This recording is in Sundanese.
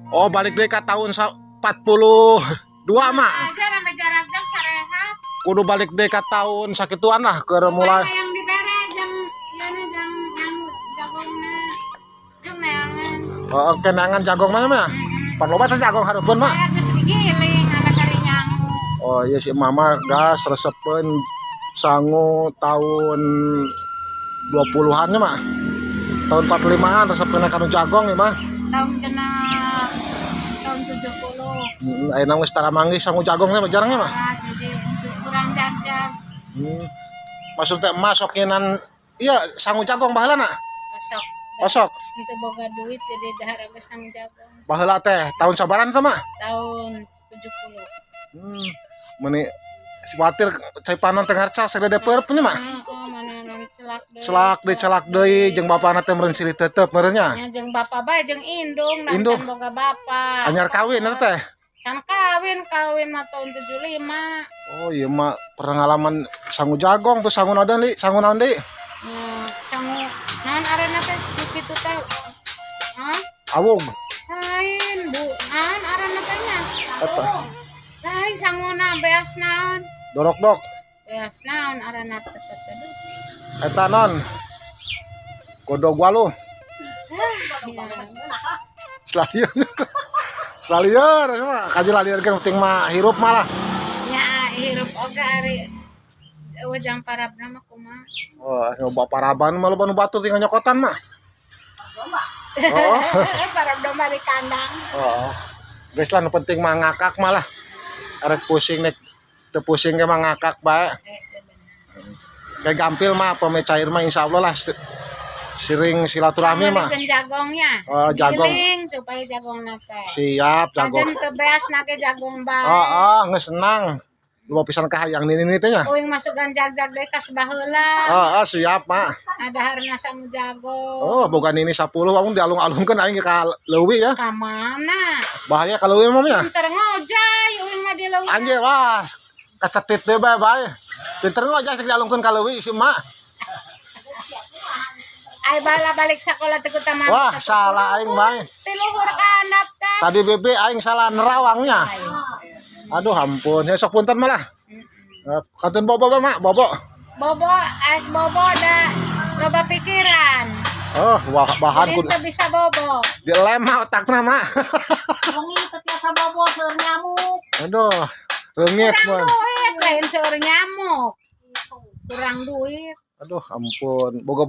Oh, balik deui ka tahun 42 mah. Aja sampai jarak jam sarehat. Kudu balik deui ka tahun sakituan lah keur mulai. Yang dibere jang ieu na jang yang jagongna. Jung neangan. Oh, kenangan jagong mah mah. Pan loba teh jagong hareupeun mah. Saya geus digiling ada kari nyangu. Oh iya, si mama gas resepeun sangu tahun 20-an nya mah. Tahun 45-an resepeun kanu jagong ya mah. Tahun genap tahun 70. Ayeuna geus tara manggih sangu jagong teh mah, jarang ya mah. Ah, jadi untuk kurang jag-jag. Maksud teh emak sok nginan iya sangu jagong baheula na? Besok. Osok. Untuk boga duit jadi dahar geus sangu jagong. Baheula teh tahun sabaran teh mah? Tahun 70. Meni si kuatir cai panon teh ngarca sagede peureep nya mah. Oh, mana mana celak deui. Celak deui, celak deui, jeung bapana teh meureun silih tetep meureun nya. Nya jeung bapak bae jeung indung dan Indung. can boga bapak. Anyar kawin eta teh. Can kawin, kawin mah tahun 75. Oh iya mah pengalaman sangu jagong tuh, sangu naon deui, sangu naon deui? Nya sangu naon aranna teh kitu teh? Hah? Awug. Lain, Bu. Naon aranna teh nya? Eta. Lain sanguna beas naon? Dorok-dok. Beas naon aranna teh teh teh? Eta non. Godog waluh. Ya. Salieur. Salieur mah kaji lalieur kan penting mah hirup malah. Nya hirup oge ari ujang parabna mah kumaha? Oh, nyoba paraban mah loba nu batur tinggal nyokotan mah. Oh. Parab domba di kandang. Oh. Geus lah, nu penting mah ngakak malah. Arek pusing nek teu pusing ge mah ngakak bae. Eh, bener. Kayak gampil mah pame cair mah insyaallah lah sering silaturahmi mah. Meulikeun jagongnya. Oh, jagong. Giling supaya jagong teh. Siap jagong. Kajen teu beas nage jagong bae. Oh, geus senang. Loba pisan kahayang nini teh nya. Uing masukan jag-jag deui ka baheula. Oh, siap, Mak. Ada harna sangu jagong. Oh, boga nini 10 amun dialung-alungkeun aing ka leuwi ya. Ka mana? Bahaya ka leuwi mah nya. Pinter ngojay uing mah di leuwi. Anjir wah, kacetit deh bae bae. Pinter ngojay sik dialungkeun ka leuwi si emak. Ay bala balik sekolah teh ku taman. Wah, salah aing bae. Ti luhur ka handap teh. Tadi bebe aing salah nerawangnya. Aduh ampun, ya sok punten malah. Eh, kantun bobo bae, Mak, bobo. Bobo, eh bobo da loba pikiran. Oh, wah bahan Jadi kudu teu bisa bobo. Dilem mah otakna mah. Wengi teu tiasa bobo seueur nyamuk. Aduh, reungit Kurang mun. Duit lain seueur nyamuk. Kurang duit. Aduh ampun, boga